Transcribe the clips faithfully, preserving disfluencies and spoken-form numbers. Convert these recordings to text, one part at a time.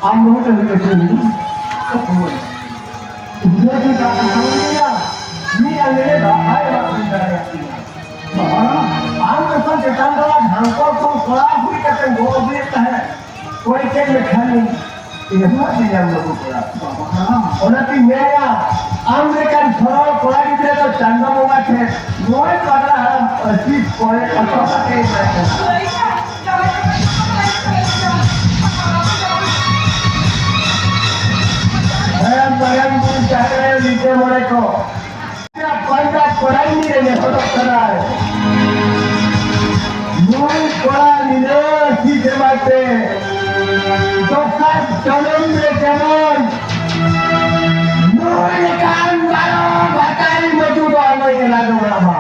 ᱟᱢ ᱫᱚ ᱢᱤᱫᱴᱟᱝ ᱞᱮᱠᱟ ᱪᱮᱫ ᱮᱢ ᱢᱮᱱᱟ? ᱜᱤᱫᱽᱨᱟᱹ ᱠᱚ ᱪᱟᱞᱟᱜ ᱠᱟᱱ ᱛᱟᱵᱚᱱ ᱜᱮᱭᱟ, ᱢᱤᱫ ᱟᱞᱮ ᱞᱮ ᱫᱟᱠᱟᱭ ᱚᱲᱟᱜ ᱠᱚ ᱫᱟᱲᱮᱭᱟᱜ ᱠᱟᱱᱟ᱾ ᱵᱟᱵᱟ, ᱟᱢ ᱡᱚᱠᱷᱚᱱ ᱪᱮᱛᱟᱱ ᱨᱮ ᱰᱷᱟᱝᱠᱚᱲ ᱠᱷᱚᱱ ᱠᱚᱲᱟ ᱦᱩᱭ ᱠᱟᱛᱮ ᱜᱚᱜ ᱟᱹᱜᱩᱭᱮᱫ ᱛᱟᱦᱮᱸᱫ, ᱠᱚᱭ ᱠᱮᱫ ᱢᱮᱠᱷᱟᱱ ᱤᱧ ᱦᱚᱸ ᱧᱮᱧᱟᱢ ᱵᱟᱹᱵᱩ ᱠᱚᱲᱟ᱾ ᱵᱟᱵᱟ, ᱚᱱᱟᱛᱤᱧ ᱢᱮᱱᱟ, ᱟᱢ ᱞᱮᱠᱟᱱ ᱥᱚᱨᱚᱞ ᱠᱚᱲᱟ ᱜᱤᱫᱽᱨᱟᱹ ᱫᱚ ᱪᱟᱸᱫᱚ ᱵᱚᱸᱜᱟ ᱴᱷᱮᱱ ᱱᱚᱜᱼᱚᱭ ᱯᱟᱜᱽᱞᱟ ᱦᱟᱲᱟᱢ ᱟᱹᱥᱤᱥ ᱠᱚᱭ ᱠᱚ ᱠᱟᱛᱮ ᱮᱢᱟᱭ ᱠᱟᱱᱟ᱾ ᱦᱮᱸ, ᱢᱟᱨᱟᱝ ᱵᱩᱨᱩ ᱡᱟᱦᱮᱨ ᱟᱭᱳ, ᱞᱤᱴᱟᱹ ᱢᱚᱬᱮ ᱠᱚ, ᱯᱟᱸᱡᱟ ᱠᱚᱨᱟᱭ ᱨᱮ ᱱᱮᱦᱚᱨᱚᱜ ᱠᱟᱱᱟᱭ᱾ ᱱᱩᱭ ᱠᱚᱲᱟ ᱱᱤᱱᱟᱹᱜ ᱥᱤᱫ ᱮᱢᱟᱭ ᱯᱮ, ᱫᱚᱥᱟᱨ ᱡᱚᱱᱚᱢ ᱨᱮ ᱡᱮᱢᱚᱱ ᱱᱩᱭ ᱞᱮᱠᱟᱱ ᱵᱟᱨᱚ ᱵᱷᱟᱛᱟᱨᱤ ᱢᱟᱹᱡᱩ ᱫᱚ ᱟᱞᱚᱭ ᱮᱞᱟ ᱡᱚᱝᱟᱜ ᱢᱟ᱾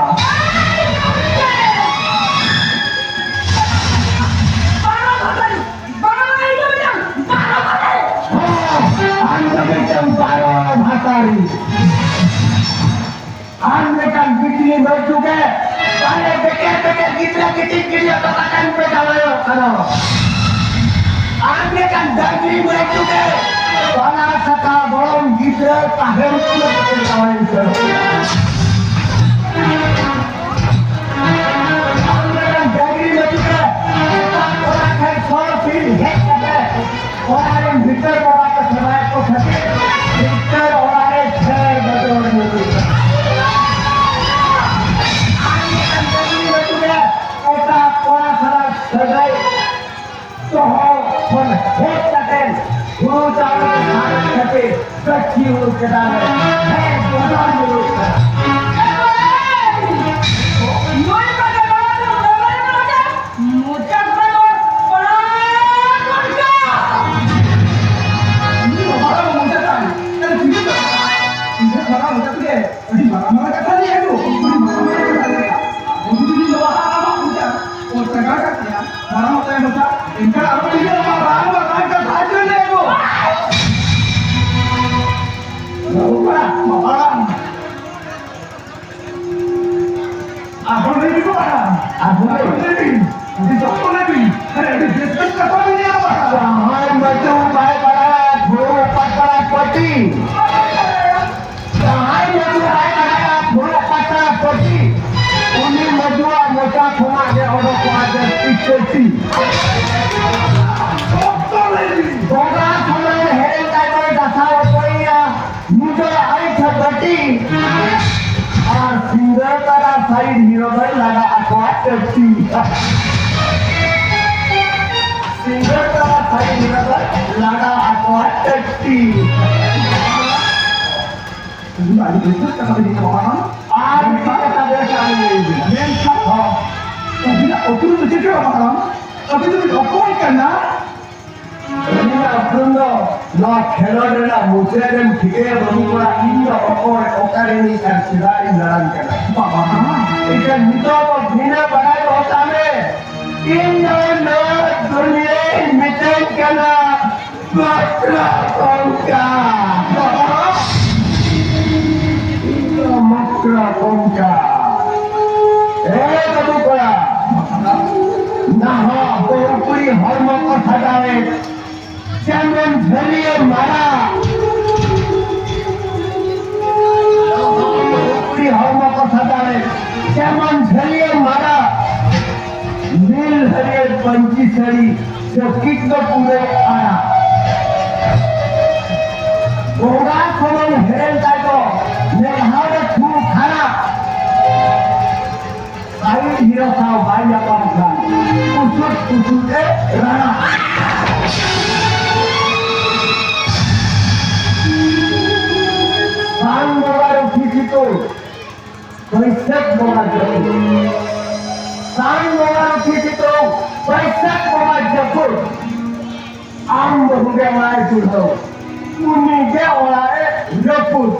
ᱦᱚᱸ, ᱟᱢ ᱫᱚ ᱢᱤᱫᱴᱟᱝ ᱵᱟᱨᱚ ᱵᱷᱟᱛᱟᱨᱤ᱾ ᱟᱢ ᱞᱮᱠᱟᱱ ᱵᱤᱡᱽᱞᱤ ᱢᱟᱹᱡᱩ ᱜᱮ ᱵᱟᱨᱭᱟ ᱵᱮᱠᱮᱨ ᱵᱮᱠᱮᱨ ᱜᱤᱫᱽᱨᱟᱹ ᱠᱟᱹᱴᱤᱡ ᱠᱟᱹᱴᱤᱡ ᱟᱠᱚ ᱛᱟᱠᱟᱱ ᱯᱮ ᱡᱟᱶᱟᱭᱚᱜ ᱠᱟᱱᱟ᱾ ᱟᱢ ᱞᱮᱠᱟᱱ ᱰᱟᱹᱝᱨᱤ ᱢᱟᱹᱡᱩ ᱜᱮ ᱵᱟᱞᱟ ᱥᱟᱠᱟ ᱵᱚᱲᱚᱢ ᱜᱤᱫᱽᱨᱟᱹ ᱛᱟᱦᱮᱱ ᱛᱩᱞᱟᱹ ᱠᱟᱛᱮ ᱡᱟᱶᱟᱭ ᱩᱛᱟᱹᱨᱚᱜ ᱠᱟᱱᱟ᱾ ᱢᱟᱨᱟᱝ ᱢᱚᱪᱟ ᱛᱮᱜᱮ ᱟᱹᱰᱤ ᱢᱟᱨᱟᱝ ᱢᱟᱨᱟᱝ ᱠᱟᱛᱷᱟ ᱞᱟᱹᱭ ᱟᱹᱜᱩ, ᱟᱹᱰᱤ ᱢᱟᱨᱟᱝ ᱢᱟᱨᱟᱝ ᱠᱟᱛᱷᱟ ᱞᱟᱹᱭ ᱟᱹᱜᱩ᱾ ᱟᱵᱚ ᱡᱩᱫᱤ ᱱᱚᱣᱟ ᱟᱨ ᱟᱢᱟᱜ ᱢᱚᱪᱟ ᱠᱚ ᱛᱟᱜᱟ ᱠᱟᱜ ᱠᱮᱭᱟ, ᱢᱟᱨᱟᱝ ᱢᱚᱪᱟ ᱢᱚᱪᱟ, ᱮᱱᱠᱷᱟᱱ ᱟᱵᱚ ᱡᱩᱫᱤ ᱱᱚᱣᱟ ᱢᱟᱨᱟᱝ ᱢᱟᱨᱟᱝ ᱠᱟᱛᱷᱟ ᱞᱟᱹᱭ ᱟᱹᱜᱩ᱾ ᱵᱟᱵᱟ, ᱵᱟᱵᱟ᱾ ᱟᱨᱦᱚᱸ ᱞᱟᱹᱭ ᱵᱤᱱ ᱵᱟᱵᱟ᱾ ᱟᱨᱦᱚᱸ ᱞᱟᱹᱭ ᱵᱤᱱ᱾ ᱟᱹᱰᱤ ᱡᱚᱛᱚ ᱞᱟᱹᱭ ᱵᱤᱱ᱾ ᱟᱨᱮ, ᱟᱹᱰᱤ ᱵᱮᱥ ᱵᱮᱥ ᱠᱟᱛᱷᱟ ᱵᱤᱱ ᱞᱟᱹᱭᱟ ᱵᱟᱵᱟ᱾ ᱡᱟᱦᱟᱸᱭ ᱢᱟᱹᱪᱩ ᱵᱟᱭ ᱵᱟᱲᱟᱭᱟ, ᱯᱷᱩᱲᱩᱜ ᱯᱟᱛᱲᱟ ᱯᱟᱹᱴᱤ᱾ ᱡᱟᱦᱟᱸᱭ ᱢᱟᱹᱪᱩ ᱵᱟᱭ ᱵᱟᱲᱟᱭᱟ, ᱯᱷᱩᱲᱩᱜ ᱯᱟᱛᱲᱟ ᱯᱟᱹᱴᱤ᱾ ᱩᱱᱤ ᱢᱟᱹᱪᱩᱣᱟᱜ ᱢᱚᱪᱟ ᱠᱷᱚᱱᱟᱜ ᱜᱮ ᱚᱰᱚᱠᱚᱜᱼᱟ ᱡᱟᱹᱥᱛᱤ ᱠᱟᱹᱴᱤ᱾ ᱡᱚᱛᱚ ᱞᱟᱹᱭ ᱵᱤᱱ᱾ ᱵᱚᱸᱜᱟ ᱥᱟᱢᱟᱝ ᱦᱮᱨᱮᱞ ᱠᱟᱭ ᱫᱚᱭ ᱫᱟᱥᱟᱣ ᱚᱪᱚᱭᱮᱭᱟ᱾ ᱧᱤᱫᱟᱹ ᱟᱭ ᱴᱷᱮᱱ ᱵᱟᱹᱴᱤ ᱟᱨ ᱥᱤᱸᱜᱟᱹᱲ ᱛᱟᱨᱟ ᱥᱟᱭᱤᱰ ᱦᱤᱨᱳ ᱫᱚᱭ ᱞᱟᱜᱟ ᱟᱠᱚᱣᱟ ᱴᱟᱹᱴᱤ᱾ ᱥᱤᱸᱜᱟᱹᱲ ᱛᱟᱨᱟ ᱥᱟᱭᱤᱰ ᱦᱤᱨᱳ ᱫᱚᱭ ᱞᱟᱜᱟ ᱟᱠᱚᱣᱟ ᱴᱟᱹᱴᱤ᱾ ᱟᱹᱰᱤ ᱵᱮᱥ ᱠᱟᱛᱷᱟ ᱵᱤᱱ ᱞᱟᱹᱭ ᱠᱮᱫᱟ ᱵᱟᱵᱟ᱾ ᱟᱨ ᱢᱤᱫᱴᱟᱝ ᱠᱟᱛᱷᱟ ᱵᱮᱥ ᱟᱹᱞᱤᱧ ᱞᱤᱧ ᱞᱟᱹᱭ ᱮᱫᱟ᱾ ᱢᱮᱱᱠᱷᱟᱱ ᱦᱚᱸ, ᱟᱹᱵᱤᱱᱟᱜ ᱩᱯᱨᱩᱢ ᱫᱚ ᱪᱮᱫ ᱠᱟᱱᱟ ᱵᱟᱵᱟ? ᱟᱹᱵᱤᱱ ᱫᱚᱵᱤᱱ ᱚᱠᱚᱭ ᱠᱟᱱᱟ? ᱟᱹᱞᱤᱧᱟᱜ ᱩᱯᱨᱩᱢ ᱫᱚ ᱱᱚᱣᱟ ᱠᱷᱮᱞᱳᱰ ᱨᱮᱱᱟᱜ ᱢᱩᱪᱟᱹᱫ ᱨᱮᱢ ᱴᱷᱤᱠᱟᱹᱭᱟ ᱵᱟᱹᱵᱩ ᱠᱚᱲᱟ, ᱤᱧ ᱫᱚ ᱚᱠᱚᱭ, ᱚᱠᱟ ᱨᱤᱱᱤᱡ ᱟᱨ ᱪᱮᱫᱟᱜ ᱤᱧ ᱫᱟᱬᱟᱱ ᱠᱟᱱᱟ᱾ ᱵᱟᱵᱟ, ᱮᱱᱠᱷᱟᱱ ᱱᱤᱛᱚᱜ ᱫᱚ ᱵᱷᱤᱱᱟᱹ ᱵᱟᱰᱟᱭ ᱫᱚᱦᱚ ᱠᱟᱜ ᱢᱮ, ᱤᱧ ᱫᱚ ᱱᱚᱣᱟ ᱫᱩᱱᱤᱭᱟᱹᱧ ᱢᱤᱛᱟᱹᱧ ᱠᱟᱱᱟ ᱢᱚᱠᱨᱚ ᱠᱚᱝᱠᱟ᱾ ᱵᱟᱵᱟ, ᱤᱧ ᱫᱚ ᱢᱚᱠᱨᱚ ᱠᱚᱝᱠᱟ᱾ ᱮ ᱵᱟᱹᱵᱩ ᱠᱚᱲᱟ, ᱱᱟᱦᱟᱜ ᱵᱟᱹᱦᱩ ᱠᱩᱲᱤ ᱦᱚᱲᱢᱚ ᱠᱚ ᱥᱟᱡᱟᱣᱮᱫ, ᱡᱮᱢᱚᱱ ᱡᱷᱟᱹᱞᱤᱭᱟᱹ ᱢᱟᱨᱟ᱾ ᱱᱟᱦᱟᱜ ᱵᱟᱹᱦᱩ ᱠᱩᱲᱤ ᱦᱚᱲᱢᱚ ᱠᱚ ᱥᱟᱡᱟᱣᱮᱫ, ᱡᱮᱢᱚᱱ ᱡᱷᱟᱹᱞᱤᱭᱟᱹ ᱢᱟᱨᱟ᱾ ᱱᱤᱞ ᱦᱟᱹᱨᱭᱟᱹᱲ ᱯᱟᱹᱧᱪᱤ ᱥᱟᱹᱲᱤ, ᱡᱟᱹᱯᱤᱫ ᱫᱚ ᱯᱩᱨᱟᱹ ᱟᱲᱟᱜ᱾ ᱵᱚᱸᱜᱟ ᱥᱚᱢᱟᱱ ᱦᱮᱨᱮᱞ ᱛᱟᱭ ᱫᱚ, ᱢᱮᱫᱦᱟ ᱨᱮ ᱠᱷᱩᱵ ᱠᱷᱟᱨᱟᱯ᱾ ᱥᱟᱭᱤᱰ ᱦᱤᱨᱳ ᱥᱟᱶ ᱵᱟᱭ ᱧᱟᱯᱟᱢ ᱠᱷᱟᱱ ᱩᱥᱩᱫ ᱩᱥᱩᱫ ᱮ ᱨᱟᱲᱟ᱾ ᱥᱟᱱ ᱵᱚᱸᱜᱟ ᱨᱩᱴᱷᱤ ᱥᱤᱛᱩᱝ, ᱵᱟᱹᱭᱥᱟᱹᱠᱷ ᱵᱚᱸᱜᱟ ᱡᱟᱹᱯᱩᱫ᱾ ᱥᱟᱱ ᱵᱚᱸᱜᱟ ᱨᱩᱴᱷᱤ ᱥᱤᱛᱩᱝ, ᱵᱟᱹᱭᱥᱟᱹᱠᱷ ᱵᱚᱸᱜᱟ ᱡᱟᱹᱯᱩᱫ᱾ ᱟᱢ ᱵᱟᱹᱦᱩ ᱜᱮ ᱚᱲᱟᱜ ᱮ ᱪᱩᱲᱦᱟᱹᱣ, ᱩᱱᱤ ᱜᱮ ᱚᱲᱟᱜ ᱮ ᱨᱟᱹᱯᱩᱫ᱾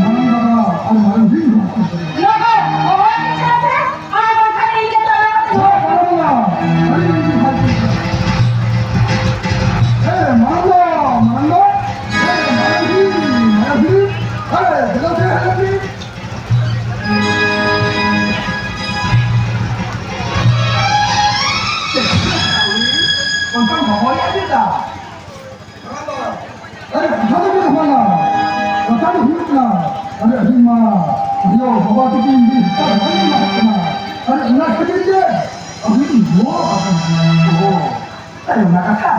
ᱢᱟᱨᱟᱝ ᱫᱟᱫᱟ ᱟᱨ ᱢᱟᱨᱟᱝ ᱵᱷᱤᱢ ᱦᱚᱸ᱾ ᱞᱚᱜᱚᱱ ᱦᱚᱦᱚᱭ ᱢᱮ ᱪᱮᱫᱟᱜ ᱥᱮ? ᱟᱨ ᱵᱟᱝᱠᱷᱟᱱ ᱤᱧ ᱜᱮ ᱛᱟᱞᱟ ᱨᱮ ᱦᱚᱦᱚ ᱠᱚᱣᱟ᱾ ᱮ, ᱢᱟᱨᱟᱝ ᱫᱟ, ᱢᱟᱨᱟᱝ ᱫᱟ᱾ ᱮ, ᱢᱟᱨᱟᱝ ᱵᱷᱤᱢ, ᱢᱟᱨᱟᱝ ᱵᱷᱤᱢ᱾ ᱮ, ᱫᱮᱞᱟ ᱥᱮ, ᱦᱮᱡ ᱞᱮᱱ ᱜᱮ᱾ ᱚᱱᱠᱟᱢ ᱦᱚᱦᱚᱭᱟ ᱪᱮᱫᱟᱜ? ᱟᱨᱮ, ᱠᱟᱛᱷᱟ ᱫᱚ ᱪᱮᱫ ᱦᱚᱸ ᱵᱟᱝᱟ᱾ ᱠᱟᱛᱷᱟ ᱫᱚ ᱦᱩᱭᱩᱜ ᱠᱟᱱᱟ, ᱟᱨᱮ, ᱟᱹᱞᱤᱧ ᱢᱟ ᱟᱭᱳ ᱵᱟᱵᱟ ᱛᱟᱹᱠᱤᱱ ᱜᱮ ᱦᱟᱛᱟᱣ ᱵᱟᱹᱞᱤᱧ ᱮᱢᱟᱠᱚ ᱠᱟᱱᱟ᱾ ᱟᱨᱮ, ᱚᱱᱟ ᱠᱷᱟᱹᱛᱤᱨ ᱛᱮ ᱟᱹᱵᱤᱱ ᱨᱩᱣᱟᱹᱲ ᱟᱠᱟᱱᱟ᱾ ᱚ, ᱟᱨᱮ, ᱚᱱᱟ ᱠᱟᱛᱷᱟ᱾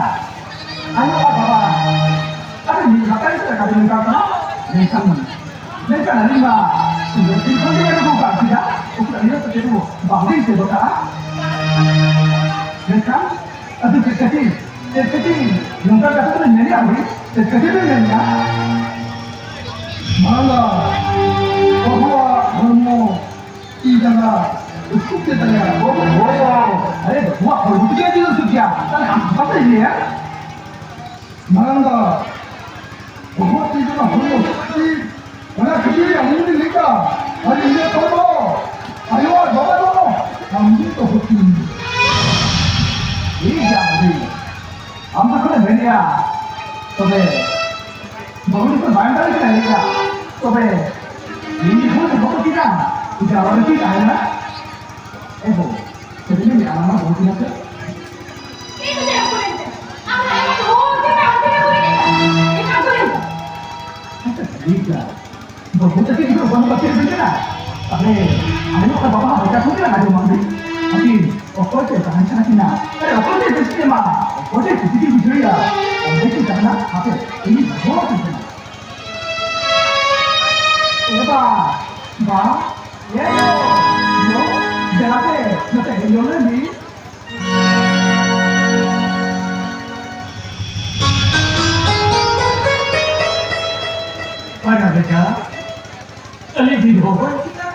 ᱟᱭᱳ ᱟᱨ ᱵᱟᱵᱟ, ᱟᱨᱮ, ᱢᱤᱫ ᱦᱟᱯᱛᱟ ᱜᱮ ᱪᱮᱫ ᱞᱮᱠᱟ ᱵᱤᱱ ᱢᱮᱛᱟ ᱠᱚᱣᱟ? ᱢᱮᱱᱠᱷᱟᱱ, ᱢᱮᱱᱠᱷᱟᱱ ᱟᱹᱞᱤᱧ ᱢᱟ ᱥᱤᱸᱜᱟᱹᱲ ᱛᱤᱱ ᱠᱷᱚᱱ ᱜᱮ ᱟᱹᱜᱩ ᱠᱟᱜ ᱠᱮᱫᱟ᱾ ᱩᱱᱠᱩ ᱟᱹᱞᱤᱧ ᱫᱚ ᱪᱮᱫ ᱦᱚᱸ ᱵᱟᱝᱞᱤᱧ ᱪᱮᱫ ᱟᱠᱟᱫᱼᱟ᱾ ᱢᱮᱱᱠᱷᱟᱱ ᱟᱫᱚ ᱪᱮᱫ ᱠᱷᱟᱹᱛᱤᱨ? ᱪᱮᱫ ᱠᱷᱟᱹᱛᱤᱨ? ᱱᱚᱝᱠᱟ ᱠᱟᱛᱷᱟ ᱫᱚ ᱢᱮᱱᱮᱫᱼᱟ ᱦᱩᱭ, ᱪᱮᱫ ᱠᱷᱟᱹᱛᱤᱨ ᱵᱮᱱ ᱢᱮᱱᱮᱫᱼᱟ? ᱢᱟᱨᱟᱝ ᱫᱟ, ᱵᱟᱹᱵᱩᱣᱟᱜ ᱦᱚᱲᱢᱚ ᱛᱤ ᱡᱟᱸᱜᱟ ᱩᱥᱩᱵ ᱜᱮ ᱛᱟᱭᱟ᱾ ᱵᱟᱹᱵᱩ, ᱵᱟᱹᱵᱩ, ᱟᱨᱮ, ᱵᱟᱹᱵᱩᱣᱟᱜ ᱦᱚᱲᱢᱚ ᱛᱤ ᱡᱟᱸᱜᱟ ᱪᱮᱫᱟᱜ ᱩᱥᱩᱵ ᱜᱮᱭᱟ? ᱛᱟᱦᱞᱮ ᱟᱢ ᱪᱤᱠᱟᱹᱢ ᱞᱟᱹᱭᱟ? ᱢᱟᱨᱟᱝ ᱫᱟ, ᱵᱟᱹᱵᱩᱣᱟᱜ ᱛᱤ ᱡᱟᱸᱜᱟ ᱦᱚᱲᱢᱚ ᱩᱥᱩᱵ ᱠᱷᱟᱹᱛᱤᱨ ᱚᱱᱟ ᱠᱷᱟᱹᱛᱤᱨ ᱟᱹᱞᱤᱧ ᱞᱤᱧ ᱞᱟᱹᱭ ᱮᱫᱟ, ᱟᱨ ᱤᱧᱟᱹᱜ ᱦᱚᱲ ᱫᱚ, ᱟᱭᱳ ᱟᱨ ᱵᱟᱵᱟ ᱫᱚ, ᱟᱢ ᱜᱮ ᱛᱚ ᱦᱩᱛᱤ᱾ ᱴᱷᱤᱠ ᱜᱮᱭᱟ, ᱦᱩᱛᱤ᱾ ᱟᱢ ᱡᱚᱠᱷᱚᱱᱮᱢ ᱢᱮᱱᱮᱜᱼᱟ, ᱛᱚᱵᱮ ᱵᱟᱹᱦᱩ ᱡᱚᱠᱷᱚᱱ ᱵᱟᱭ ᱫᱟᱲᱮ ᱠᱟᱱᱟ, ᱞᱟᱹᱭᱮᱜᱼᱟ, ᱛᱚᱵᱮ ᱤᱧ ᱦᱚᱸ ᱡᱚᱵᱚᱨᱫᱚᱥᱛᱤ ᱠᱟᱱᱟ, ᱡᱟᱵᱚᱨᱫᱚᱥᱛᱤ ᱛᱟᱦᱮᱱᱟ᱾ ᱮ ᱵᱟᱹᱵᱩ, ᱥᱟᱹᱨᱤ ᱜᱮ ᱟᱢ ᱢᱟ ᱵᱟᱹᱦᱩ ᱠᱟᱱᱟ ᱥᱮ? ᱤᱧ ᱫᱚ ᱪᱮᱫ ᱮᱢ ᱠᱩᱞᱤᱧ ᱠᱟᱱᱟ? ᱟᱢ ᱫᱚ ᱟᱭᱳ ᱦᱚᱲ ᱠᱟᱱᱟ, ᱟᱢ ᱫᱚ ᱪᱮᱫ ᱮᱢ ᱠᱩᱞᱤᱧ ᱠᱟᱱᱟ? ᱤᱧ ᱫᱚ ᱵᱟᱹᱧ ᱠᱩᱞᱤᱧ ᱠᱟᱱᱟ᱾ ᱟᱪᱪᱷᱟ, ᱴᱷᱤᱠ ᱜᱮᱭᱟ᱾ ᱵᱟᱹᱵᱩ ᱛᱟᱹᱠᱤᱱ ᱫᱚ ᱵᱟᱹᱦᱩ ᱵᱟᱹᱠᱤᱱ ᱦᱩᱭ ᱠᱟᱱᱟ᱾ ᱛᱟᱦᱞᱮ ᱟᱭᱳ ᱟᱨ ᱵᱟᱵᱟ ᱦᱚᱸ ᱵᱮᱠᱟᱨ ᱦᱩᱭ ᱠᱟᱱᱟ, ᱟᱭᱳ ᱵᱟᱝ ᱦᱩᱭ᱾ ᱟᱹᱠᱤᱱ ᱚᱠᱚᱭ ᱪᱚᱭ ᱛᱟᱦᱮᱱ ᱠᱟᱱᱟ ᱠᱤᱱᱟ? ᱟᱨᱮ, ᱚᱠᱚᱭ ᱪᱚᱭ ᱵᱮᱥ ᱠᱤᱱᱟ? ᱚᱠᱚᱭ ᱪᱚᱭ ᱠᱩᱥᱤ ᱠᱤᱱ ᱵᱩᱡᱷᱟᱹᱣᱮᱭᱟ? ᱚᱸᱰᱮ ᱠᱤᱱ ᱛᱟᱦᱮᱱᱟ᱾ ᱦᱟᱯᱮ, ᱤᱧ ᱵᱩᱡᱷᱟᱹᱣ ᱟᱹᱠᱤᱱ ᱠᱟᱱᱟ᱾ ᱮ ᱵᱟ, ᱵᱟ, ᱮ ᱜᱚ, ᱜᱚ, ᱫᱮᱞᱟ ᱯᱮ, ᱱᱚᱛᱮ ᱦᱮᱡ ᱧᱚᱜ ᱞᱮᱱ ᱜᱮ᱾ ᱵᱟᱝᱟ ᱵᱮᱴᱟ, ᱟᱹᱞᱤᱧ ᱵᱤᱱ ᱦᱚᱦᱚᱭ ᱠᱮᱫᱟ᱾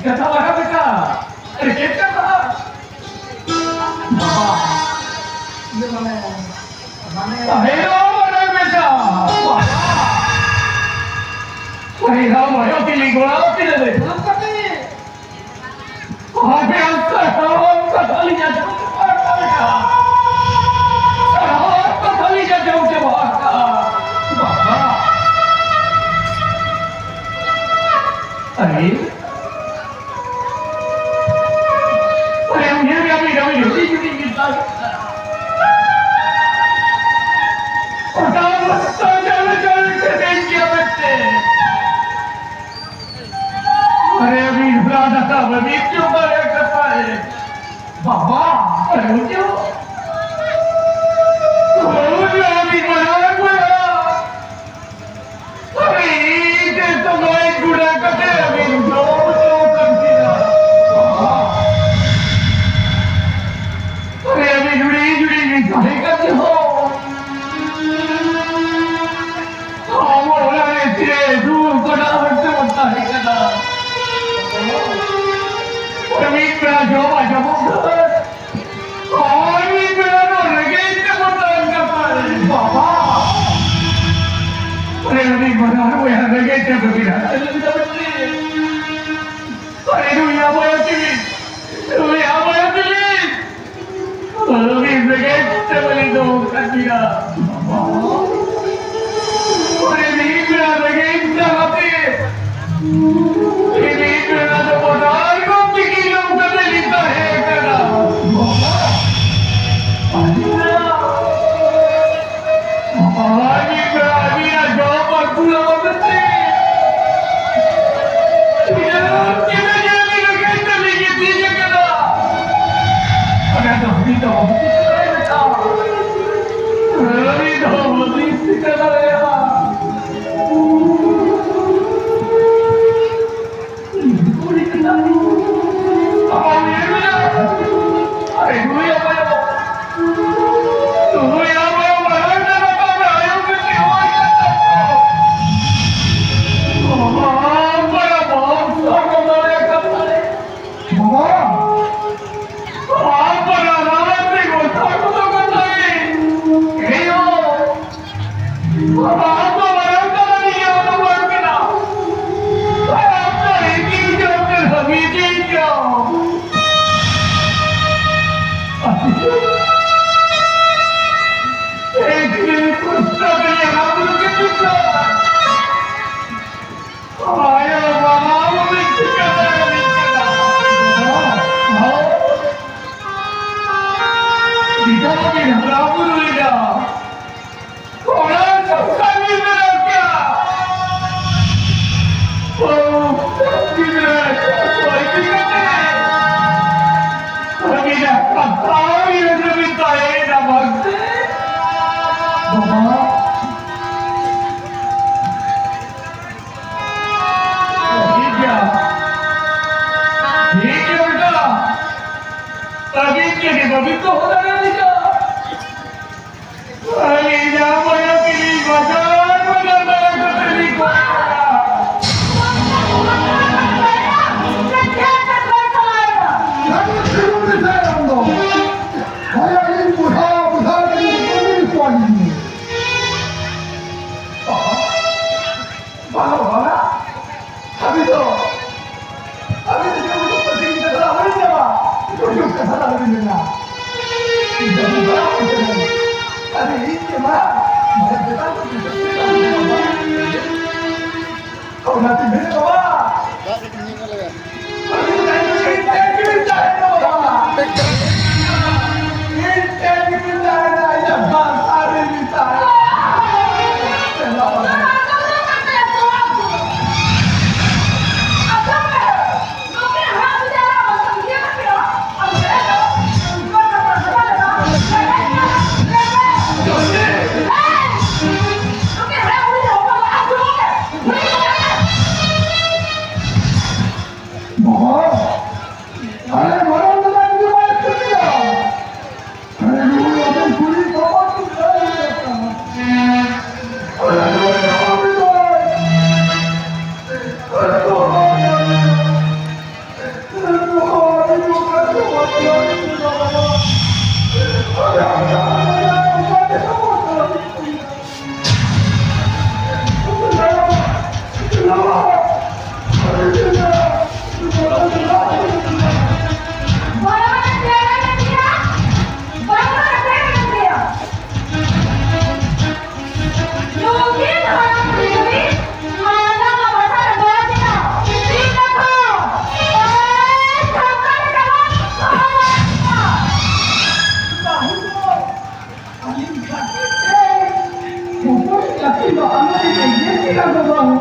ᱠᱟᱛᱷᱟ ᱵᱟᱝᱟ ᱵᱮᱴᱟ, ᱟᱨ ᱪᱮᱫ ᱠᱟᱛᱷᱟ? ᱵᱟᱵᱟ, ᱦᱮ ᱨᱟᱢ, ᱚᱱᱟ ᱢᱮᱥᱟ᱾ ᱦᱮ ᱨᱟᱢ, ᱟᱭᱳ ᱛᱤᱞᱤ ᱜᱚᱲᱟ ᱛᱤᱱᱟᱹᱜ ᱞᱮ ᱫᱩᱲᱩᱵ ᱠᱟᱛᱮ᱾ ᱟᱯᱮ ᱟᱢ ᱥᱟᱱᱟᱢ ᱠᱟᱛᱷᱟ ᱞᱤᱧ ᱟᱸᱡᱚᱢ ᱪᱟᱵᱟ ᱟᱠᱟᱫ ᱞᱮᱠᱟ᱾ ᱥᱟᱱᱟᱢ ᱠᱟᱛᱷᱟ ᱞᱤᱧ ᱟᱸᱡᱚᱢ ᱪᱟᱵᱟ ᱟᱠᱟᱫᱼᱟ᱾ ᱵᱟᱵᱟ᱾ ᱟᱨᱮ, ᱟᱨᱮ, ᱩᱭᱦᱟᱹᱨ ᱜᱮ ᱟᱹᱰᱤ, ᱟᱹᱰᱤ ᱦᱩᱰᱤᱧ ᱦᱩᱰᱤᱧ ᱜᱮ ᱛᱟᱦᱮᱸ ᱠᱟᱱᱟ᱾ ᱚᱠᱟ ᱚᱵᱚᱥᱛᱟ ᱪᱟᱞᱮ ᱪᱟᱞᱮ ᱠᱟᱛᱮᱧ ᱜᱮ ᱢᱮᱱᱛᱮ᱾ ᱟᱨᱮ, ᱟᱹᱵᱤᱱ ᱵᱨᱟᱫᱟ ᱵᱟᱹᱵᱤᱱ ᱪᱚᱯᱟᱨᱮ ᱠᱟᱛᱟᱭ᱾ ᱵᱟᱵᱟ, ᱟᱹᱜᱩ ᱪᱚ᱾ ᱵᱟᱹᱵᱩ ᱫᱚ ᱟᱹᱰᱤ ᱢᱟᱨᱟᱝ ᱵᱚᱭᱦᱟ᱾ ᱟᱨᱮ, ᱤᱧ ᱛᱮ ᱛᱚ ᱱᱚᱜᱼᱚᱭ ᱜᱩᱲᱟᱹ ᱠᱟᱛᱮ ᱟᱹᱵᱤᱱ ᱡᱚᱢ ᱦᱚᱪᱚ ᱠᱟᱱ ᱵᱤᱱᱟ᱾ ᱟᱨᱮ, ᱟᱹᱵᱤᱱ ᱦᱩᱰᱤᱧ ᱦᱩᱰᱤᱧ ᱵᱤᱱ ᱛᱟᱦᱮᱸ ᱠᱟᱱ ᱨᱮᱦᱚᱸ, ᱟᱵᱚ ᱚᱲᱟᱜ ᱨᱮ ᱛᱤᱨᱮ ᱫᱩᱲᱩᱵ ᱠᱚᱲᱟ ᱦᱚᱲ ᱛᱮᱵᱚᱱ ᱛᱟᱦᱮᱸ ᱠᱟᱱᱟ᱾ ᱟᱨ ᱢᱤᱫ ᱵᱮᱲᱟ ᱡᱚᱢᱟᱜ ᱡᱚᱢᱚᱜ ᱠᱟᱱᱟ᱾ ᱟᱨ ᱢᱤᱫ ᱵᱮᱲᱟ ᱫᱚ ᱨᱮᱸᱜᱮᱡ ᱛᱮᱵᱚᱱ ᱛᱟᱦᱮᱱ ᱠᱟᱱᱟ᱾ ᱵᱟᱵᱟ! ᱟᱨᱮ ᱩᱱᱤ ᱵᱟᱱᱟᱨ ᱵᱚᱭᱦᱟ ᱨᱮᱸᱜᱮᱡ ᱛᱮ ᱵᱟᱹᱜᱤ ᱦᱟᱨᱟ ᱞᱮᱱ ᱛᱟᱵᱚᱱ ᱛᱮ᱾ ᱟᱨᱮ ᱱᱩᱭ ᱟᱵᱚᱭ ᱛᱤᱞᱤ, ᱱᱩᱭ ᱟᱵᱚᱭ ᱛᱤᱞᱤ᱾ ᱟᱨ ᱩᱱᱤ ᱨᱮᱸᱜᱮᱡ ᱛᱮ ᱵᱟᱹᱜᱤ ᱫᱚ ᱠᱟᱱ ᱜᱮᱭᱟ᱾ ᱵᱟᱵᱟ! ᱟᱨᱮ ᱢᱤᱫ ᱵᱮᱲᱟ ᱨᱮᱸᱜᱮᱡ ᱡᱟᱞᱟᱛᱮ ᱤᱧ ᱢᱤᱫ ᱵᱮᱲᱟ ᱫᱚ ᱵᱚᱰᱟᱨ ᱠᱚ ᱛᱤᱠᱤ ᱡᱚᱢ ᱠᱟᱛᱮ ᱞᱤᱧ ᱛᱟᱦᱮᱸ ᱠᱟᱱᱟ᱾ ᱟᱨ ᱢᱤᱫ ᱵᱮᱲᱟ ᱟᱹᱵᱤᱱᱟᱜ ᱡᱚᱢ ᱟᱹᱜᱩ ᱞᱟᱹᱜᱤᱫ ᱛᱮ ᱛᱤᱱᱟᱹᱜ ᱪᱮᱬᱮ ᱡᱟᱹᱱᱤ ᱞᱟᱹᱜᱤᱫ ᱛᱮ ᱞᱤᱧ ᱜᱤᱛᱤᱡ ᱟᱠᱟᱱᱟ᱾ ᱚᱱᱟ ᱫᱚ ᱦᱟᱹᱵᱤᱡ ᱫᱚ ᱵᱟᱵᱚ ᱪᱤᱠᱟᱹ ᱫᱟᱲᱮᱭᱟᱜᱼᱟ᱾ ᱦᱟᱹᱵᱤᱡ ᱫᱚ ᱵᱟᱵᱚ ᱪᱤᱠᱟᱹ ᱫᱟᱲᱮᱭᱟᱜᱼᱟ᱾ ᱫᱚᱦᱚ ᱫᱟᱲᱮᱭᱟᱫᱤᱧᱟ᱾ ᱟᱹᱞᱤᱧ ᱡᱟᱦᱟᱸ ᱢᱚᱱᱮ ᱛᱮᱞᱤᱧ ᱵᱟᱡᱟᱣ ᱢᱚᱱᱮ ᱢᱚᱱᱮ ᱠᱟᱛᱮ ᱞᱤᱧ ᱠᱚᱭᱟ᱾ ᱟᱫᱚ ᱪᱮᱫ ᱮᱢ ᱢᱮᱛᱟᱭᱟ ᱟᱢ ᱫᱚ? ᱦᱳᱭ, ᱟᱹᱞᱤᱧ ᱵᱩᱰᱷᱟ ᱵᱩᱰᱷᱟ ᱛᱮᱞᱤᱧ ᱠᱩᱞᱤ ᱠᱚᱣᱟ ᱞᱤᱧ᱾ ᱵᱟᱝᱟ, ᱵᱟᱝᱟ, ᱵᱟᱝᱟ᱾ ᱟᱹᱵᱤᱱ ᱫᱚ, ᱟᱹᱵᱤᱱ ᱫᱚ ᱡᱩᱜᱽ ᱡᱩᱜᱽ ᱯᱟᱹᱛᱤ ᱠᱟᱛᱷᱟ ᱟᱞᱚᱵᱤᱱ ᱢᱮᱱᱟ᱾ ᱡᱩᱜᱽ ᱡᱩᱜᱽ ᱠᱟᱛᱷᱟ ᱟᱞᱚᱵᱤᱱ ᱢᱮᱱᱟ᱾ ᱤᱧ ᱫᱚ ᱵᱟᱝ ᱠᱟᱱᱟ᱾ ᱟᱨᱮ, ᱤᱧ ᱜᱮ ᱢᱟ, ᱢᱟᱱᱮ, ᱪᱮᱛᱟᱱ ᱠᱷᱚᱱ ᱤᱧ ᱫᱚ ᱵᱟᱝ᱾ ᱚᱱᱟᱛᱮ ᱢᱮᱱ ᱵᱟᱵᱟ᱾ ᱵᱟᱵᱟ, ᱟᱞᱮ ᱢᱟᱨᱟᱝ ᱫᱟᱫᱟ ᱡᱩᱫᱤ ᱵᱟᱭ ᱠᱟᱹᱢᱤᱭᱟ, ᱟᱞᱮ ᱱᱩᱭ ᱟᱵᱮᱱ ᱠᱩᱲᱤ ᱵᱟᱵᱟ ᱠᱚ ᱞᱟᱹᱭ ᱠᱟᱱᱟ᱾ ᱟᱞᱮ ᱱᱩᱭ ᱦᱟᱲᱟᱢ ᱫᱚ, ᱟᱞᱮ ᱫᱚ ᱦᱟᱲᱟᱢ ᱫᱚ, ᱟᱞᱮ ᱫᱚ ᱦᱟᱲᱟᱢ ᱫᱚ, ᱟᱞᱮ ᱫᱚ ᱦᱟᱲᱟᱢ ᱫᱚ᱾ ᱟᱹᱞᱤᱧ ᱠᱷᱟᱹᱛᱤᱨ ᱛᱮ ᱚᱠᱚᱭ ᱠᱟᱹᱴᱤᱡ ᱫᱚ ᱟᱞᱚᱭ ᱮᱜᱮᱨ ᱠᱤᱱᱟ ᱜᱚ ᱵᱟᱹᱦᱩ᱾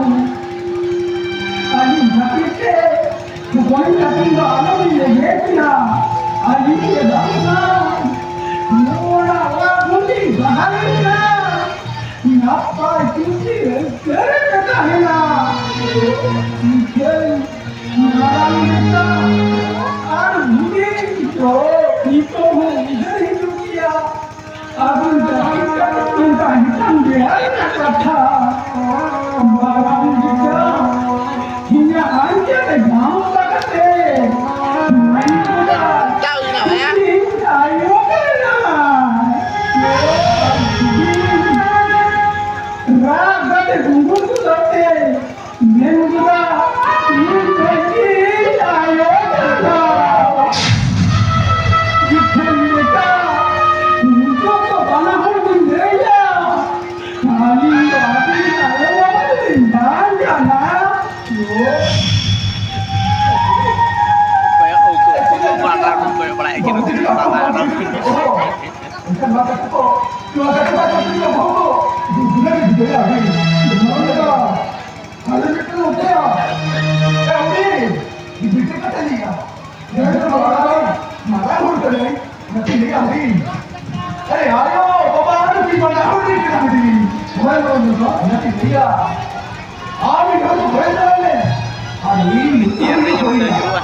ᱟᱹᱞᱤᱧ ᱠᱷᱟᱹᱛᱤᱨ ᱛᱮ ᱚᱠᱚᱭ ᱠᱟᱹᱴᱤᱡ ᱫᱚ ᱟᱞᱚᱭ ᱮᱜᱮᱨ ᱠᱤᱱᱟ᱾ ᱟᱹᱞᱤᱧ ᱜᱮ ᱵᱟᱝ ᱠᱷᱟᱱ ᱱᱚᱣᱟ ᱚᱲᱟᱜ ᱠᱷᱚᱱ ᱞᱤᱧ ᱵᱟᱦᱟᱞ ᱠᱟᱱᱟ᱾ ᱱᱟᱯᱟᱭ ᱠᱩᱥᱤ ᱨᱟᱹᱥᱠᱟᱹ ᱨᱮ ᱛᱟᱦᱮᱱᱟ᱾ ᱤᱠᱷᱟᱹᱱ ᱢᱟᱨᱟᱝ ᱵᱮᱴᱟ ᱟᱨ ᱦᱩᱰᱤᱧ ᱫᱚ ᱱᱤᱛᱚᱜ ᱦᱚᱸ ᱠᱟᱛᱷᱟ ᱢᱟᱨᱟᱝ ᱜᱤᱫᱽᱨᱟᱹ, ᱤᱧᱟᱜ ᱟᱸᱡᱮᱫ ᱜᱟᱶᱛᱟ ᱠᱟᱛᱮ ᱢᱮᱱ ᱠᱮᱫᱟ, ᱤᱧ ᱟᱭᱳ ᱠᱟᱱᱟ᱾ ᱨᱟᱜ ᱠᱟᱛᱮ ᱜᱩᱸᱜᱩᱨ ᱠᱟᱛᱮ ᱢᱮᱱ ᱠᱮᱫᱟ, ᱤᱧ ᱫᱚ ᱤᱧ ᱟᱭᱳ ᱠᱟᱱᱟ᱾ ᱤᱠᱷᱟᱹᱱ ᱞᱮᱠᱟ ᱱᱤᱛᱚᱜ ᱫᱚ ᱵᱟᱱᱟ ᱦᱚᱲ ᱵᱚᱱ ᱞᱟᱹᱭᱟ, ᱟᱹᱞᱤᱧ ᱫᱚ ᱟᱹᱵᱤᱱ ᱟᱭᱳ ᱵᱟᱵᱟ ᱫᱚᱞᱤᱧ ᱵᱟᱝ ᱠᱟᱱᱟ᱾ ᱠᱚᱭᱚᱜ, ᱩᱱᱠᱩ, ᱩᱱᱠᱩ ᱵᱟᱱᱟ ᱦᱚᱲ ᱠᱚ ᱠᱚᱭᱚᱜ ᱵᱟᱲᱟᱭᱮᱫ ᱠᱤᱱᱟ, ᱩᱱᱠᱩ ᱵᱟᱱᱟ ᱦᱚᱲ᱾ ᱮᱱᱠᱷᱟᱱ ᱱᱚᱣᱟ ᱠᱟᱛᱷᱟ ᱠᱚ, ᱱᱚᱣᱟ ᱠᱟᱛᱷᱟ ᱠᱚ ᱟᱸᱡᱚᱢ ᱛᱮ ᱟᱵᱚ ᱫᱚ ᱫᱩᱠ ᱨᱮ ᱵᱩᱡᱷᱟᱹᱜᱼᱟ᱾ ᱟᱞᱮ ᱢᱤᱫᱴᱟᱝ ᱚᱠᱚᱭᱟ? ᱮ, ᱩᱱᱤ ᱵᱤᱴᱤ ᱠᱟᱛᱷᱟ ᱞᱟᱹᱭᱟ᱾ ᱡᱟᱦᱟᱸᱭ ᱫᱚ ᱢᱟᱨᱟᱝ, ᱢᱟᱨᱟᱝ ᱦᱚᱲ ᱠᱟᱱᱟᱭ, ᱚᱱᱟᱛᱮ ᱞᱟᱹᱭᱟ ᱩᱱᱤ᱾ ᱟᱨᱮ ᱟᱭᱳ, ᱵᱟᱵᱟ, ᱟᱨ ᱩᱱᱤ ᱢᱟᱨᱟᱝ ᱦᱚᱲ ᱞᱟᱹᱭ ᱠᱟᱱᱟ ᱩᱱᱤ᱾ ᱚᱱᱟ ᱫᱚ, ᱚᱱᱟᱛᱮ ᱞᱟᱹᱭᱟ᱾ ᱟᱢ ᱤᱧ ᱦᱚᱸ ᱵᱟᱹᱧ ᱪᱟᱞᱟᱜ ᱢᱮ᱾ ᱟᱨ ᱤᱧ ᱱᱤᱛᱚᱜ ᱤᱧ ᱦᱩᱭ ᱮᱱᱟ᱾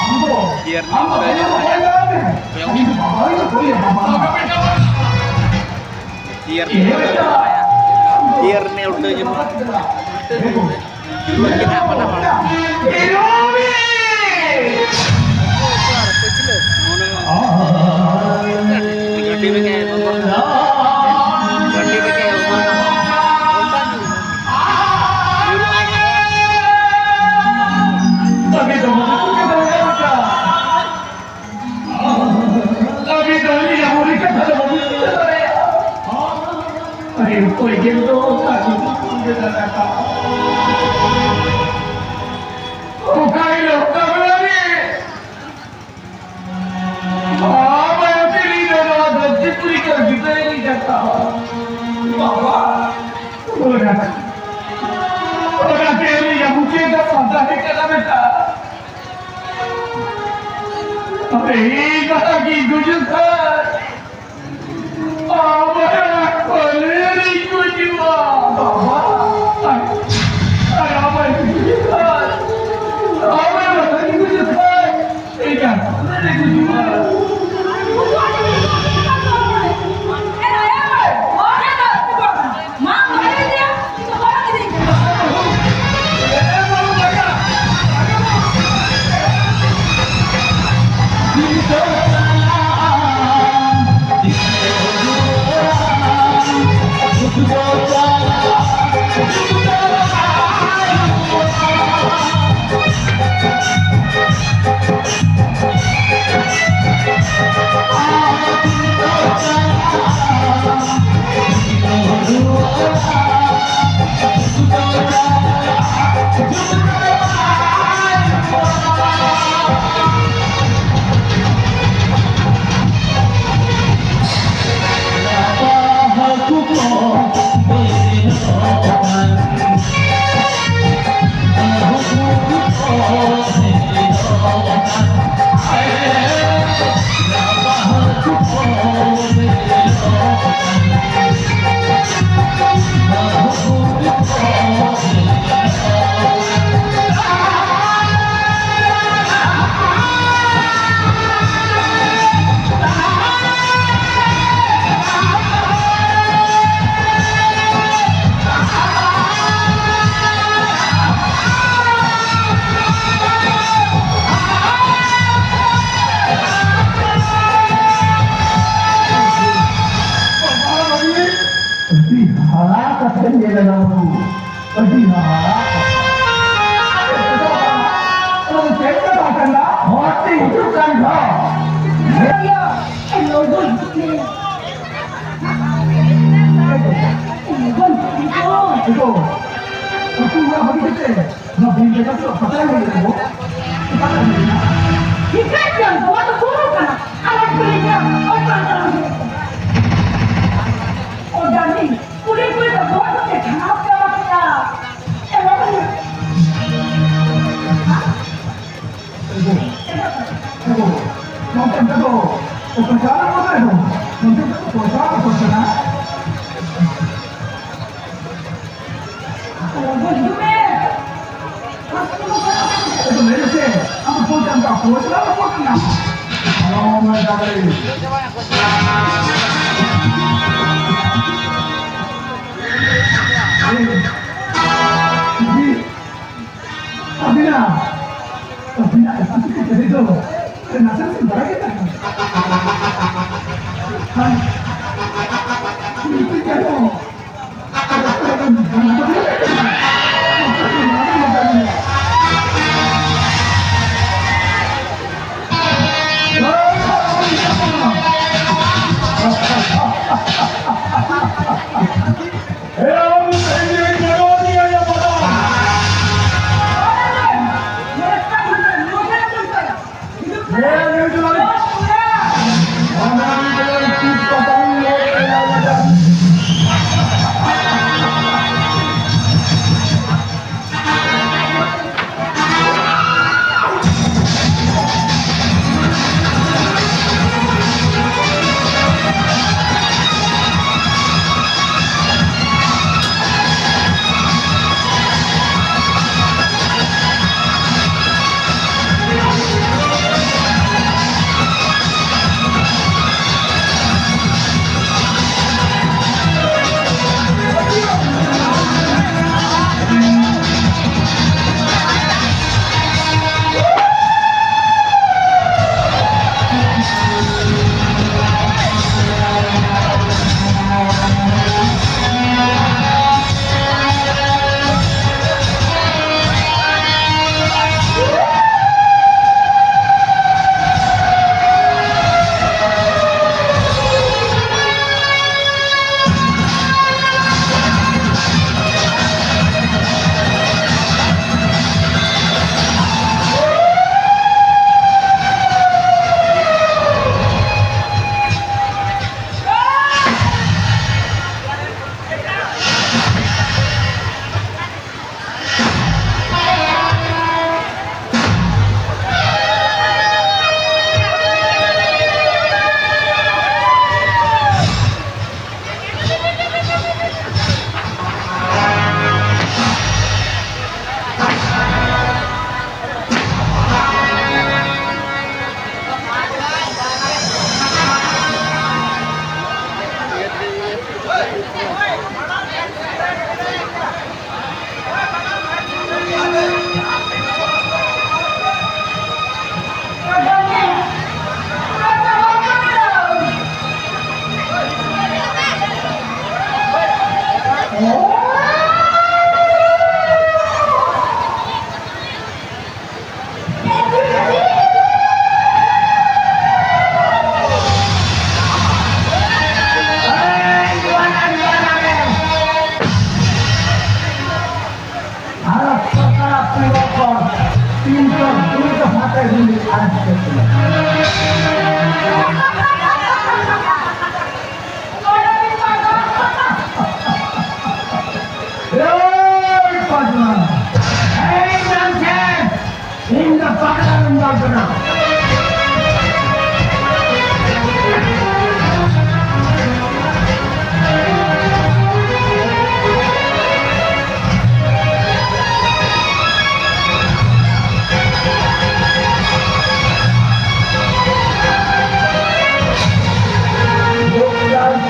ᱟᱢ ᱫᱚ, ᱟᱢ ᱫᱚ ᱟᱭᱳ ᱵᱟᱵᱟ ᱪᱟᱞᱟᱜ ᱢᱮ᱾ ᱤᱧ ᱫᱚ ᱵᱟᱵᱟ ᱦᱩᱭ ᱱᱟ, ᱦᱩᱭ ᱱᱟ, ᱵᱟᱵᱟ᱾ ᱪᱤᱭᱟᱨ ᱨᱤᱱᱤᱡ ᱩᱞᱴᱟᱹ ᱡᱮᱢᱚᱱ᱾ ᱪᱤᱭᱟᱨ ᱨᱤᱱᱤᱡ ᱩᱞᱴᱟᱹ ᱡᱮᱢᱚᱱ᱾ ᱡᱩᱞᱩᱜ ᱜᱮ ᱱᱟᱦᱟᱜ ᱵᱟᱱᱟ ᱦᱚᱲ᱾ ᱜᱟᱹᱰᱤ ᱨᱮᱜᱮ ᱵᱚᱞᱚᱱ᱾ ᱜᱟᱹᱰᱤ ᱨᱮᱜᱮ ᱵᱚᱞᱚᱱ᱾ ᱧᱩᱨᱩᱜ ᱟᱭ ᱦᱟᱸᱜ᱾ ᱟᱹᱵᱤᱱ ᱫᱚ ᱟᱹᱞᱤᱧᱟᱜ ᱢᱚᱱᱮ ᱠᱟᱛᱷᱟ ᱫᱚ ᱵᱟᱹᱵᱤᱱ ᱵᱩᱡᱷᱟᱹᱣ ᱫᱟᱲᱮᱭᱟᱜᱼᱟ᱾ ᱟᱨᱮ, ᱚᱠᱚᱭ ᱜᱮ ᱫᱚ ᱚᱱᱠᱟ ᱜᱮ ᱵᱟᱹᱵᱤᱱ ᱵᱩᱡᱷᱟᱹᱣ ᱫᱟᱲᱮᱭᱟᱜᱼᱟ᱾ ᱚᱠᱟ ᱦᱤᱞᱳᱜ ᱚᱠᱟ ᱵᱮᱲᱟ ᱨᱮ ᱟᱢ ᱟᱭᱳ ᱛᱤᱨᱤ ᱫᱚ ᱱᱚᱣᱟ ᱫᱷᱟᱹᱨᱛᱤ ᱯᱩᱨᱤ ᱠᱷᱚᱱ ᱵᱤᱫᱟᱹᱭ ᱞᱤᱧ ᱦᱟᱛᱟᱣᱟ᱾ ᱵᱟᱵᱟ, ᱚᱱᱟ, ᱚᱱᱟᱛᱮ ᱟᱹᱞᱤᱧᱟᱜ ᱢᱩᱪᱟᱹᱫ ᱫᱚ ᱥᱟᱱᱛᱟᱲ ᱠᱟᱱᱟ ᱵᱮᱴᱟ᱾ ᱟᱯᱮ ᱤᱧ ᱵᱟᱵᱟ ᱜᱤᱧ ᱜᱩᱡᱩᱜ ᱠᱷᱟᱱ, ᱟᱢᱟᱜ ᱠᱚᱞᱮ ᱨᱤᱧ ᱜᱩᱡᱩᱜᱼᱟ᱾ ᱵᱟᱵᱟ, ᱟᱨ ᱟᱢᱟᱜ ᱜᱩᱡᱩᱜ ᱠᱷᱟᱱ, ᱟᱢᱟᱜ ᱵᱟᱵᱟ ᱜᱤᱧ ᱜᱩᱡᱩᱜ ᱠᱷᱟᱱ, ᱤᱧᱟᱜ ᱠᱚᱞᱮ ᱨᱤᱧ ᱜᱩᱡᱩᱜᱼᱟ᱾ ᱟᱹᱰᱤ ᱦᱟᱦᱟᱲᱟ ᱠᱟᱛᱷᱟᱧ ᱧᱮᱞ ᱮᱫᱟ ᱵᱟᱹᱵᱩ, ᱟᱹᱰᱤ ᱦᱟᱦᱟᱲᱟ ᱠᱟᱛᱷᱟ᱾ ᱟᱫᱚ ᱪᱮᱫ ᱠᱟᱛᱷᱟ ᱠᱟᱱᱟ? ᱦᱚᱲ ᱛᱮ ᱦᱤᱡᱩᱜ ᱠᱟᱱ ᱫᱚ᱾ ᱞᱚᱜᱚᱱ ᱦᱤᱡᱩᱜ ᱢᱮ᱾ ᱞᱚᱜᱚᱱ ᱦᱤᱡᱩᱜ ᱢᱮ᱾ ᱮ ᱜᱚ, ᱟᱹᱛᱩ ᱚᱲᱟᱜ ᱵᱟᱹᱜᱤ ᱠᱟᱛᱮ ᱱᱚᱣᱟ ᱵᱤᱨ ᱡᱟᱭᱜᱟ ᱥᱮᱫ ᱯᱟᱛᱲᱟ ᱧᱮᱞ ᱞᱮᱫᱟ ᱵᱚ᱾ ᱚᱠᱟ ᱨᱮ ᱢᱮᱱᱟᱜᱼᱟ? ᱴᱷᱤᱠᱟᱹ ᱜᱮᱭᱟᱢ, ᱱᱚᱣᱟ ᱫᱚ ᱵᱩᱨᱩ ᱠᱟᱱᱟ᱾ ᱟᱞᱮ ᱠᱚ ᱞᱟᱹᱭ ᱜᱮᱭᱟ, ᱚᱠᱟ ᱨᱮ ᱢᱮᱱᱟᱜᱼᱟ? ᱚ, ᱰᱟᱨᱞᱤᱝ, ᱠᱩᱲᱤ ᱠᱩᱲᱤ ᱫᱚ ᱵᱚᱦᱚᱜ ᱠᱚᱛᱮ ᱠᱷᱟᱨᱟᱯ ᱪᱟᱵᱟ ᱠᱮᱫᱟ᱾ ᱮ ᱵᱟᱵᱟ᱾ ᱮ ᱜᱚ, ᱮ ᱜᱚ, ᱱᱚᱱᱛᱮ ᱫᱚ ᱚᱠᱚᱭ ᱪᱟᱞᱟᱜ ᱠᱟᱱᱟ ᱫᱚ? ᱱᱚᱱᱛᱮ ᱫᱚ ᱚᱠᱚᱭ ᱪᱟᱞᱟᱜ ᱠᱟᱱᱟ? ᱞᱚᱜᱚᱱ ᱦᱤᱡᱩᱜ ᱢᱮ᱾ ᱟᱫᱚ ᱞᱟᱹᱭ ᱢᱮᱥᱮ, ᱟᱢ ᱫᱚ ᱯᱷᱳᱱ ᱛᱮ ᱟᱢ ᱫᱚ ᱚᱠᱚᱭ ᱥᱟᱞᱟᱜ ᱨᱚᱯᱚᱲ ᱠᱟᱱᱟᱢ? ᱟᱞᱚᱢ ᱢᱮ ᱰᱟᱝᱨᱤ᱾ ᱟᱹᱵᱤᱱᱟᱜ, ᱟᱹᱵᱤᱱᱟᱜ ᱠᱩᱥᱤ ᱠᱚ ᱪᱮᱫ ᱫᱚ? ᱱᱟᱥᱮ ᱱᱟᱥᱮ ᱵᱟᱲᱟᱭ ᱜᱮ ᱛᱟᱦᱮᱸ ᱠᱟᱱᱟ᱾ ᱦᱮᱸ᱾ ᱱᱤᱛᱚᱜ ᱪᱮᱫ ᱦᱚᱸ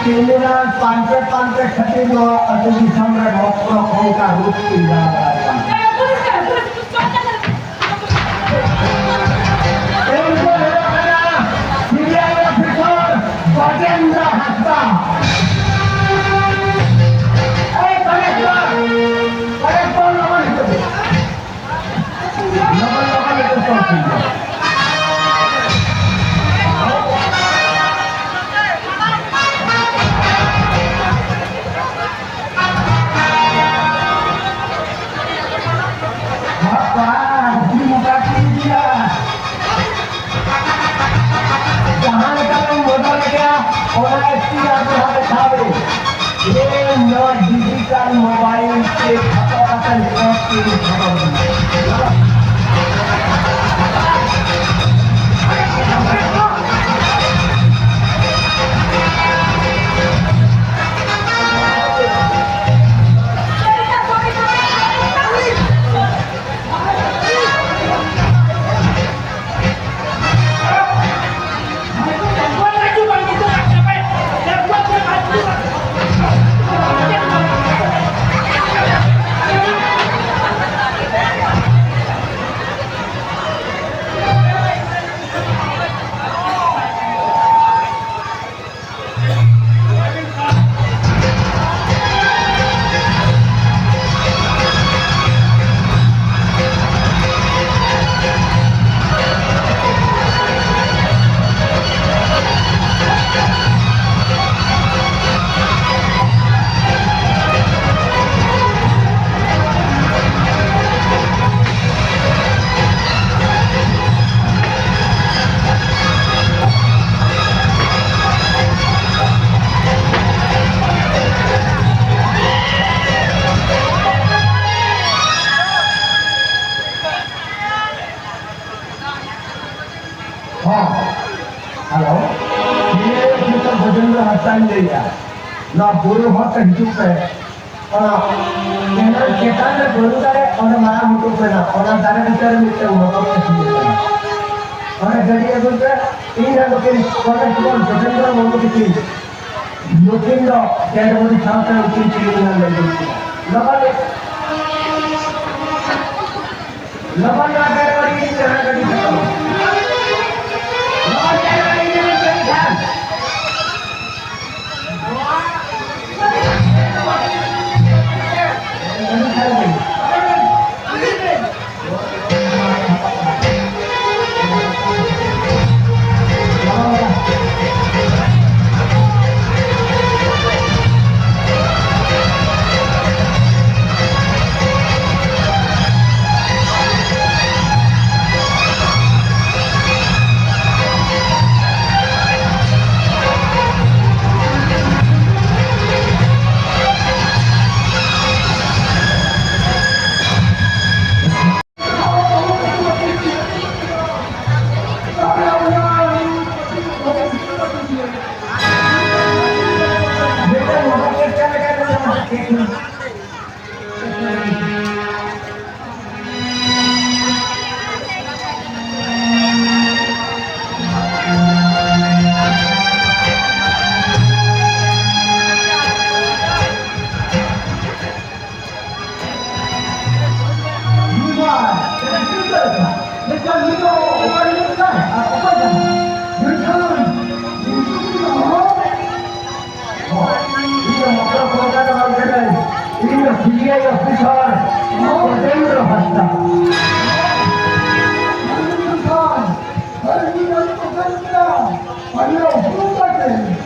ᱠᱨᱤᱢᱤᱱᱟᱞ ᱯᱟᱱᱛᱮ ᱯᱟᱱᱛᱮ ᱠᱷᱟᱹᱛᱤᱨ ᱱᱚᱣᱟ ᱟᱹᱛᱩ ᱫᱤᱥᱚᱢ ᱨᱮ ᱱᱚᱝᱠᱟ ᱱᱚᱝᱠᱟ ᱨᱩᱯ ᱪᱤᱱᱦᱟᱹ ᱫᱟᱲᱮᱭᱟᱜ ᱠᱟᱱᱟ᱾ ᱩᱱᱤ ᱫᱚ ᱦᱩᱭᱩᱜ ᱠᱟᱱᱟ ᱥᱤᱵᱤᱟᱭ ᱚᱯᱷᱤᱥᱟᱨ ᱜᱚᱡᱮᱱᱫᱨᱚ ᱦᱟᱸᱥᱫᱟ᱾ ᱮᱭ ᱠᱚᱞᱮᱠᱴᱚᱨ, ᱠᱚᱞᱮᱠᱴᱚᱨ ᱞᱚᱜᱚᱱ ᱦᱤᱡᱩᱜ ᱢᱮ᱾ ᱞᱚᱜᱚᱱ, ᱞᱚᱜᱚᱱ ᱦᱤᱡᱩᱜ ᱢᱮ᱾ ᱵᱟᱵᱟ, ᱟᱹᱰᱤ ᱢᱚᱴᱟ ᱠᱩᱲᱤ ᱜᱮᱭᱟ᱾ ᱡᱟᱦᱟᱸ ᱞᱮᱠᱟ ᱵᱮᱱ ᱢᱚᱰᱚᱞ ᱠᱮᱭᱟ, ᱚᱱᱟ ᱮᱠᱴᱤᱝ ᱟᱨ ᱫᱚᱦᱲᱟ ᱫᱮᱠᱷᱟᱣ ᱵᱮᱱ᱾ ᱤᱧ ᱱᱚᱣᱟ ᱰᱤᱡᱤᱴᱟᱞ ᱢᱳᱵᱟᱭᱤᱞ ᱛᱮ ᱯᱷᱳᱴᱳ ᱠᱟᱛᱮ ᱮᱠᱴᱤᱝ ᱯᱷᱳᱴᱳ ᱵᱮᱱᱟᱣ᱾ ᱦᱚᱸ, ᱦᱮᱞᱳ, ᱱᱤᱭᱟᱹ ᱱᱤᱛᱚᱜ ᱜᱚᱡᱮᱱᱫᱨᱚ ᱦᱟᱸᱥᱫᱟᱧ ᱞᱟᱹᱭᱮᱜᱼᱟ᱾ ᱱᱚᱣᱟ ᱵᱩᱨᱩ ᱦᱚᱨ ᱛᱮ ᱦᱤᱡᱩᱜ ᱯᱮ᱾ ᱚᱱᱟ ᱠᱮᱱᱟᱞ ᱪᱮᱛᱟᱱ ᱨᱮ ᱵᱩᱨᱩ ᱫᱟᱨᱮ, ᱚᱸᱰᱮ ᱢᱟᱨᱟᱝ ᱦᱚᱴᱚ ᱠᱟᱱᱟ, ᱚᱱᱟ ᱫᱟᱨᱮ ᱵᱩᱴᱟᱹ ᱨᱮ ᱢᱤᱫᱴᱟᱝ ᱢᱚᱴᱚᱨ ᱛᱮ ᱦᱤᱡᱩᱜ ᱠᱟᱱᱟ᱾ ᱚᱸᱰᱮ ᱜᱟᱹᱰᱤ ᱟᱹᱜᱩᱭ ᱯᱮ, ᱤᱧ ᱟᱨ ᱱᱩᱠᱤᱱ ᱠᱚᱱᱮᱥᱴᱮᱵᱚᱞ ᱡᱳᱜᱮᱱᱫᱨᱚ ᱢᱩᱨᱢᱩ ᱛᱟᱹᱠᱤᱱ ᱱᱩᱠᱤᱱ ᱫᱚ ᱰᱮᱰ ᱵᱚᱰᱤ ᱥᱟᱶᱛᱮ ᱩᱱᱠᱤᱱ ᱠᱤᱱ ᱧᱮᱞ ᱞᱟᱹᱜᱤᱫ᱾ ᱞᱚᱜᱚᱱ ᱞᱮ, ᱞᱚᱜᱚᱱ ᱱᱚᱣᱟ ᱰᱮᱰ ᱵᱚᱰᱤ ᱤᱫᱤ ᱠᱟᱱᱟ ᱜᱟᱹᱰᱤ ᱛᱮ᱾ ᱞᱚᱜᱚᱱ ᱰᱮᱰ ᱵᱚᱰᱤ ᱤᱫᱤ ᱠᱟᱱᱟ ᱜᱟᱹᱰᱤ ᱛᱮ᱾ ᱤᱧ ᱫᱚ ᱢᱚᱴᱚᱨ ᱠᱚ ᱚᱱᱠᱟ ᱫᱚ ᱵᱟᱝ ᱠᱟᱹᱱᱟᱹᱧ᱾ ᱤᱧ ᱫᱚ C B I officer Gajendra ᱦᱟᱸᱥᱫᱟ᱾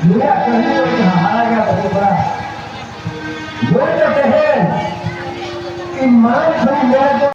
ᱱᱩᱭᱟᱜ ᱠᱟᱹᱦᱱᱤ ᱫᱚ ᱟᱹᱰᱤ ᱦᱟᱦᱟᱲᱟ ᱜᱮᱭᱟ ᱵᱟᱹᱵᱩ ᱠᱚᱲᱟ᱾ ᱱᱩᱭ ᱫᱚ ᱛᱮᱦᱮᱧ ᱤᱧ ᱢᱟᱲᱟᱝ ᱠᱷᱚᱱᱤᱧ ᱧᱮᱞ